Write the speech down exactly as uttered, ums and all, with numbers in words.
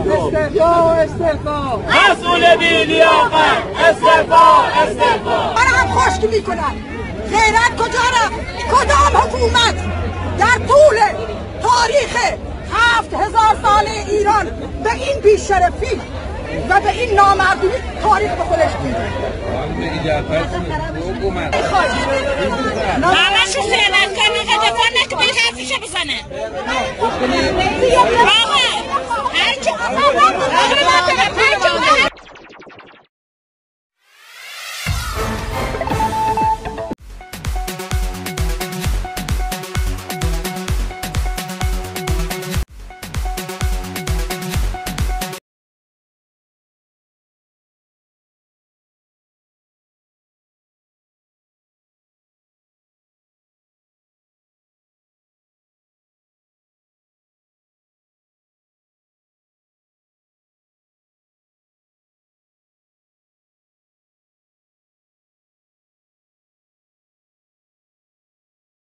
استعفا، استعفا. مسئول بی‌لیاقت، استعفا، استعفا. من هم خشک می‌کنم. غیرت کجا رفت؟ کدام حکومت در طول تاریخ هفت هزار ساله ایران به این بی‌شرفی و به این نامردمی تاریخ به خودش دیده؟ همه شو خیانتکار، می‌خواد دفاع نکنه، حرفش بزنه.